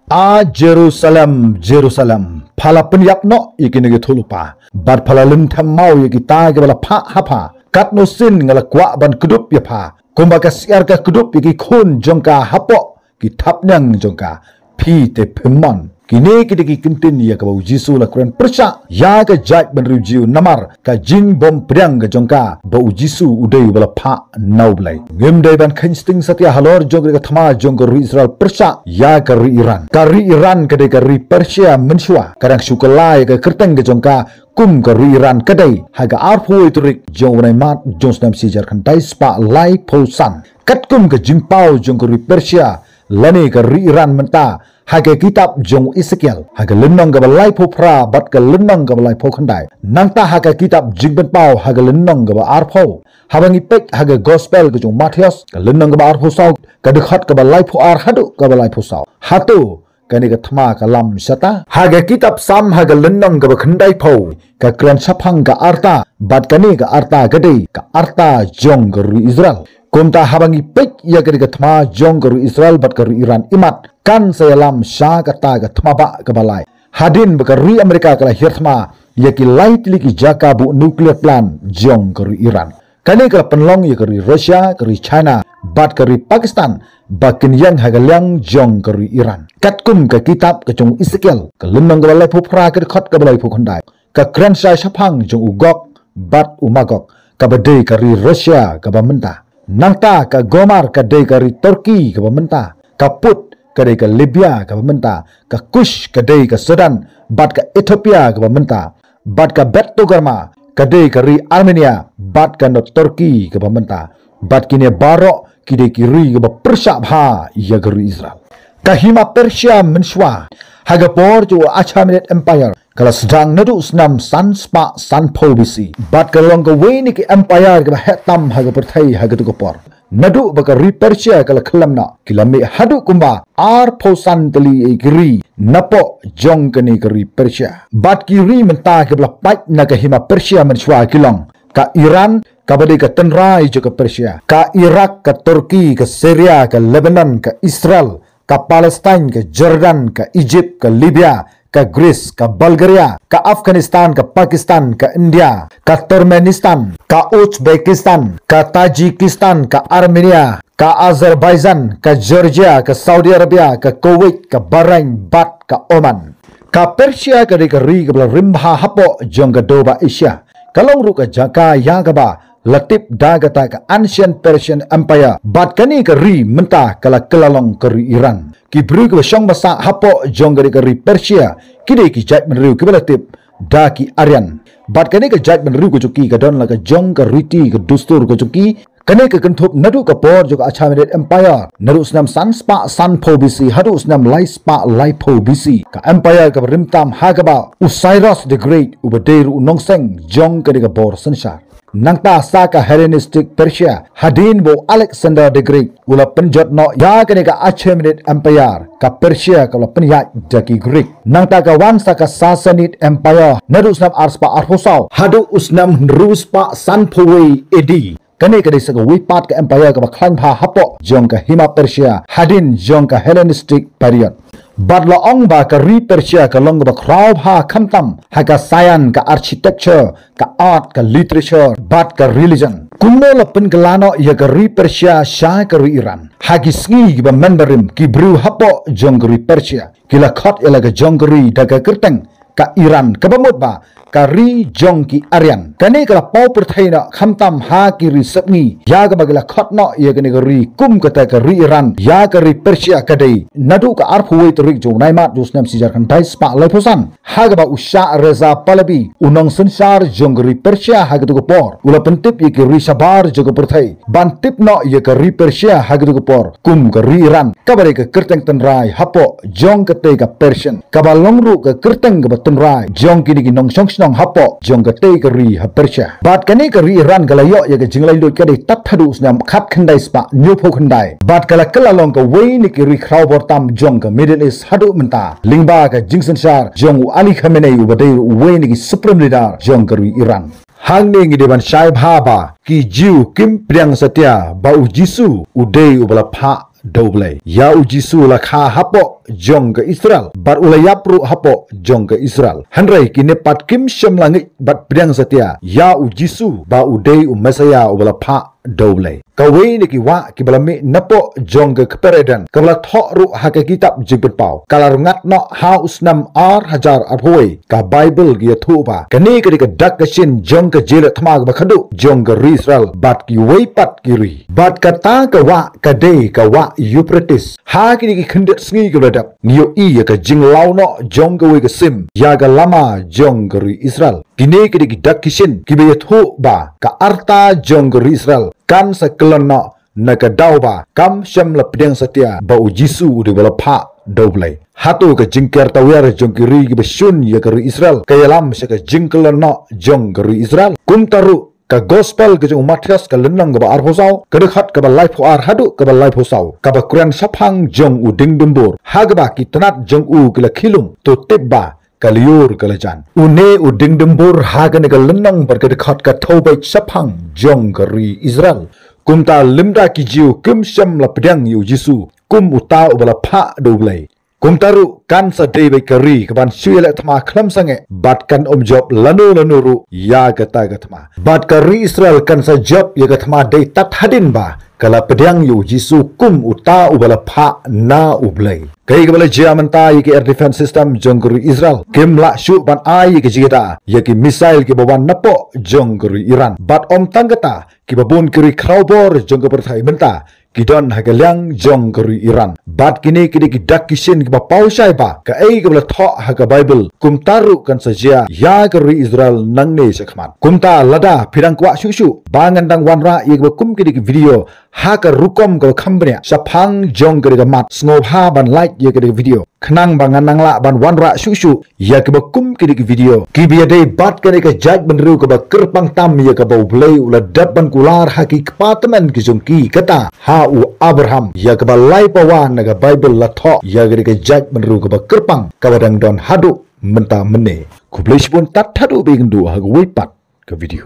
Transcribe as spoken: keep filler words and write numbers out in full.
A Jerusalem, Jerusalem, pha la pynïap noh ïa kine ki thulpa, bad pha la lynthem maw ïa kita kiba la phah ha pha. Katno sien nga la kwah ban kdup ïa pha, kumba ka syiar ka kdup ïa ki khun jong ka hapoh ki thapniang jong ka, phi te phim mon. Kine ki dei ki kyntien ïa kaba u Jisu u la kren pyrshah ïa ka jaitbynriew Jiw namar ka jingbym pdiang ka jong ka ba u Jisu u dei uba la phah na U Blei. Ngim dei ban kheiñ sting satia halor jong ka thma jong ka ri Israel pyrshah ïa ka ri Iran. Ka ri Iran ka dei ka ri Persia mynshuwa, ka dang shu kylla ïa ka kyrteng ka jong ka kum ka ri Iran ka dei ha ka arphew tarik jong u bnai Math jong u snem shi hajar khyndai spah laiphew san. Katkum ka jingpaw jong ka ri Persia lane ka ri Iran mynta, ha ka kitab jong u Esekiel, ha ka lynnong kaba laiphew phra bad ka lynnong kaba laiphew khyndai. Nangta ha ka kitab Jingpynpaw, ha ka lynnong kaba arphew. Haba ngi peit ha ka gospel ka jong u Mathaios, ka lynnong kaba arphew saw, ka dkhot kaba laiphew ar haduh kaba laiphew saw. Hato kane ka thma ka lam shata? Ha ka kitab Salm, ha ka lynnong kaba khyndaiphew, ka kren shaphang ka arta, bad kane ka arta ka dei ka arta jong ka ri Israel. Kumta haba ngi peit ïa kane ka thma jong ka ri Israel bad ka ri Iran, imat kan sa ïalam sha kata ka thma ba kaba lai. Hadien ba ka ri Amerika ka la hiar thma ïa ki lai tylli ki jaka buh nuclear plant jong ka ri Iran. Kane ka la pynlong ïa ka ri Russia, ka ri China bad ka ri Pakistan ba kin ïeng ha ka liang jong ka ri Iran. Katkum ka kitab ka jong u Esekiel, ka lynnong kaba laiphew phra, ka dkhot kaba laiphew khyndai, ka kren shai shaphang jong u Gog bad u Magog, kaba dei ka ri Russia kaba mynta. Nangta ka Gomer ka dei ka ri Turkey kaba mynta. Ka Put ka dei ka Libya kaba mynta. Ka Kush ka dei ka Sudan bad ka Ethiopia kaba mynta. Bad ka Beth Togarmah ka dei ka ri Armenia bad ka North Turkey kaba mynta. Bad kine baroh ki dei ki ri kiba pyrshah bha ïa ka ri Israel. Ka hima Persia mynshuwa, ha ka por jong u Achaemenid Empire, ka la sdang naduh u snem san spah sanphew B C. Bad ka long kawei na ki empire kiba heh tam ha ka pyrthei ha katu ka por. Naduh ba ka ri Persia ka la khlem noh, ki la mih haduh kumba arphew san tylli ki ri napoh jong kane ka ri Persia. Bad ki ri mynta kiba la pait na ka hima Persia mynshuwa ki long ka Iran, kaba dei ka tynrai jong ka Persia, ka Iraq, ka Turkey, ka Syria, ka Lebanon, ka Israel, ka Palestine, ka Jordan, ka Egypt, ka Libya, ka Greece, ka Bulgaria, ka Afghanistan, ka Pakistan, ka India, ka Turkmenistan, ka Uzbekistan, ka Tajikistan, ka Armenia, ka Azerbaijan, ka Georgia, ka Saudi Arabia, ka Kuwait, ka Bahrain bad ka Oman. Ka Persia ka dei ka ri kaba la rim bha hapoh jong ka dewbah Asia. Ka long ruh ka jaka ïa kaba la tip da kata ka Ancient Persian Empire. Bad kane ka ri mynta ka la kylla long ka ri Iran. Ki briew kiba shong ba sah hapoh jong kane ka ri Persia ki dei ki jaitbynriew kiba la tip da ki Aryan. Bad kane ka jaitbynriew ka jong ki ka don la ka jong ka riti ka dustur ka jong ki. Kane ka kynthup naduh ka por jong ka Achaemenid Empire, naduh u snem san spah sanphew B C haduh u snem lai spah laiphew B C. Ka empire kaba rim tam ha kaba u Cyrus the Great, uba dei ruh u nongseng jong kane ka bor synshar. Nangta sa ka Hellenistic Persia, hadien ba u Alexander the Great u la pynjot noh ïa kane ka Achaemenid Empire, ka Persia ka la pynïaid da ki Greek. Nangta ka wan sa ka Sassanid Empire, naduh u snem ar spah arphew saw haduh u snem hynriew spah sanphew wei A D. Kane ka dei sa kawei pat ka empire kaba khlaiñ bha hapoh jong ka hima Persia, hadien jong ka Hellenistic period. Bad la ong ba ka ri Persia ka long kaba khraw bha khamtam ha ka science, ka architecture, ka art, ka literature bad ka religion. Kumno la pynkylla noh ïa ka ri Persia sha ka ri Iran? Ha ki sngi kiba mynbarim, ki briew hapoh jong ka ri Persia ki la khot ïa la ka jong ka ri da ka kyrteng ka Iran, kaba mut ba ka ri jong ki Aryan. Kane ka la paw pyrthei noh khamtam ha ki ri sepngi ïa kaba ki la khot noh ïa kane ka ri kum kata ka ri Iran. Ïa ka ri Persia ka dei naduh ka arphew wei tarik jong u bnai Math jong u snem shi hajar khyndai spah laiphew san, ha kaba u Shah Reza Pahlavi, u nongsynshar jong ka ri Persia ha katu ka por, u la pyntip ïa ki ri shabar jong ka pyrthei ban tip noh ïa ka ri Persia ha katu ka por kum ka ri Iran, kaba dei ka kyrteng tynrai hapoh jong katei ka Persian, kaba long ruh ka kyrteng kaba tynrai jong kine ki nongshong shnong hapoh jong katei ka ri ha Persia. Bad kane ka ri Iran ka la ïoh ïa ka jinglait luid ka dei tad haduh u snem khatkhyndai spah hynñiewphew khyndai. Bad ka la kylla long kawei na ki ri khraw bor tam jong ka Middle East haduh mynta, lyngba ka jingsynshar jong u Ali Khamenei, uba dei ruh uwei na ki supreme leader jong ka ri Iran. Hangne ngi dei ban shai bha ba ki Jiw kim pdiang satia ba u Jisu u dei uba la phah da U Blei. Ïa u Jisu la kha hapoh jong ka Israel, bad u la ïap ruh hapoh jong ka Israel. Hynrei kine pat kim shym la ngeit bad pdiang satia ïa u Jisu ba u dei u Messiah uba la phah da U Blei. Kawei na ki wah kiba la mih napoh jong ka kper Eden, kaba la thoh ruh ha ka kitab Jingpynpaw, ka la rngat noh ha u snem ar hajar arphew wei. Ka Baibl ka ïathuh ba kane ka dei ka dak ka shin jong ka jingïaleh thma kaba khadduh jong ka ri Israel bad kiwei pat ki ri. Bad kata ka wah ka dei ka wah Euphrates. Ha kine ki khyndiat sngi kiba la dep, ngi ïohi ïa ka jinglaw noh jong kawei ka sim ïa ka lama jong ka ri Israel. Kine ki dei ki dak ki shin kiba ïathuh ba ka arta jong ka ri Israel kan sa kyllon noh, na ka daw ba kam shym la pdiang satia ba u Jisu u dei uba la phah da U Blei. Hato ka jingker tawiar jong ki ri kiba shun ïa ka ri Israel ka ïalam sha ka jingkyllon noh jong ka ri Israel? Kumta ruh, ka Gospel ka jong u Mathaios, ka lynnong kaba arphew saw, ka dkhot kaba laiphew ar haduh kaba laiphew saw, kaba kren shaphang jong u diengdymbur, ha kaba ki tnat jong u ki la khie lum, to tip ba ka lyiur ka la jan. Une u diengdymbur ha kane ka lynnong bad ka dkhot ka thew beit shaphang jong ka ri Israel. Kumta lymda ki Jiw kim shym la pdiang ïa u Jisu kum uta uba la phah da U Blei, kumta ruh kan sa dei beit ka ri kaban shu ïaleh thma khlem sangeh bad kan ym jop lano lano ruh ïa kata ka thma. Bad ka ri Israel kan sa jop ïa ka thma dei tad hadien ba ka la pdiang ïa u Jisu kum uta uba la phah na U Blei. Kaei kaba la jia mynta, ïa ki air defense system jong ka ri Israel kim lah shuh ban ai ïa ki jingïada ïa ki missile kiba wan napoh jong ka ri Iran. Bad ym tang kata, kiba bun ki ri khrawbor jong ka pyrthei mynta ki don ha ka liang jong ka ri Iran. Bad kine ki dei ki dak ki shin kiba paw shai ba kaei kaba la thoh ha ka Baibl kumta ruh kan sa jia ïa ka ri Israel nangne shakhmat. Kumta lada phi dang kwah shuh shuh ba ngan dang wanrah ïa kiba kum ki dei ki video ha ka rukom kaba kham bniah shaphang jong ka dei ka mat, sngewbha ban like ïa ka dei ka video, khnang ba ngan nang lah ban wanrah shuh shuh ïa kiba kum ki dei ki video kiba ïadei bad kane ka jaitbynriew kaba kyrpang tam ïa kaba U Blei u la dep ban kular ha ki kpa tymmen ki jong ki, kata ha u Abraham, ïa kaba lai pawa na ka Baibl la thoh ïa ka dei ka jaitbynriew kaba kyrpang kaba dang don haduh mynta mynne. Khublei shibun, tad haduh ba ïakynduh ha kawei pat ka video.